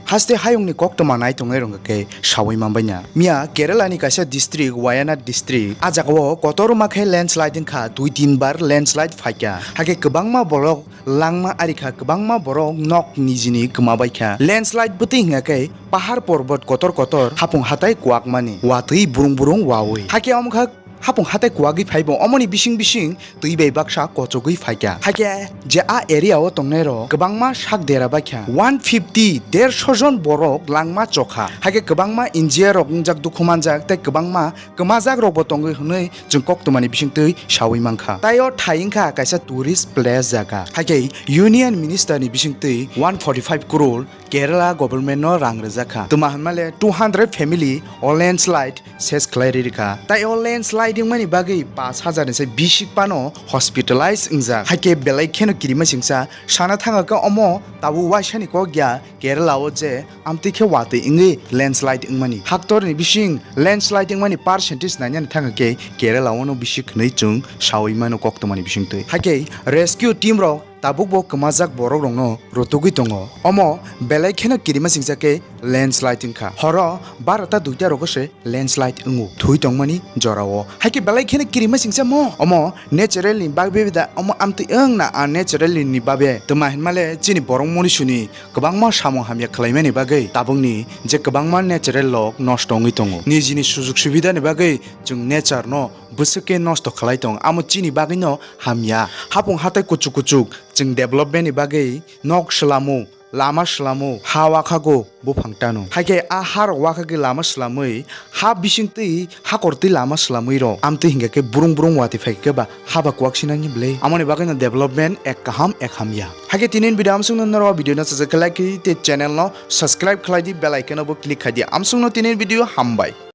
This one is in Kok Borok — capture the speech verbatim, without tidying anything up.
Haste hayungni koktwma nai tongnai rwngkha khe saui manbaina. Miya Kerala ni kaisa district, Wayanad district, a jagao kotorma khe landslide wngkha, dui tin bar landslide phaikha. Hakhe kwbangma borok langma arikha, kwbangma borok nok nijini kwma baikha. Landslide bwtwi hwnkha khe pahar porbot kotor kotor hapung hatai kwakmani watwi burung burung wawi. Hakhe omkha hapung hatai kwagwi phaibo omoni bising bising twi bai baksa kochogwi phaikha. Hakhe je a area o tongnai rok kwbangma sak dera baikha. One fifty, derso jon borok langma chokha. Hakhe kwbangma injia rok wngjak, dukhu manjak tei kwbangma kwmajak rokbo tongwi hwnwi chwng koktwmani bisingtwi saui mankha. Tai o thai wngkha kaisa tourist place jaga. Hakhe Union Minister ni bisingtwi one forty five crore Kerala government no rang rwjakha. Twma hwnmale two hundred family o landslide ses khlai ri rikha. Tai o landslide wngmani bagwi pash hajar ni sai bisik phano hospitalize wngjak. Hakhe belai kheno kirima singsa sana thangakha omo tabuk waisani kok ya Kerala o je amtwi khe watwi wngwi landslide wngmani. Haktor ni bising landslide wngmani percentage nainani thangakhe Kerala o no bisik hwnwi chwng saui mano koktwmani bisingtwi. Hakhe rescue team rok tabukbo kwmajak borok rokno rwtugwi tongo. Omo belai kheno kirima singsa khe landslide wngkha. Horo barota duita rogo se landslide wngo, thwi tongmani jorao. Hakhe belai kheno kirima singsa mo omo natural ni bagwi da omo amtwi wng na unnatural ni bagwi. Twma hwnmale chini borok munisuni kwbangma samung hamya khlaimani bagwi tabukni je kwbangma natural rok nosto wngwi tongo. Nijini sujug subidani bagwi chwng nature no bwswk khe nosto khlai tong, amo chini bagwino hamya. Hapung hatai kuchuk kuchuk chwng development ni bagwi nok swlamo, lama swlamo, ha wakhago buphang tano. Hakhe a ha rok wakhagwi lama swlamwi ha bisingtwi hakortwi lama swlamwi rok amtwi hingkha khe burung burung watwi phaikhe ba haba kwak sinani bwle. Amoni bagwino development ek kaham ek hamya. Hakhe tinin video amsungno norok video no sajak khe like khe tei channel no subscribe khlai di, bell icon no bo click khai di. Amsungno tinin video hambai.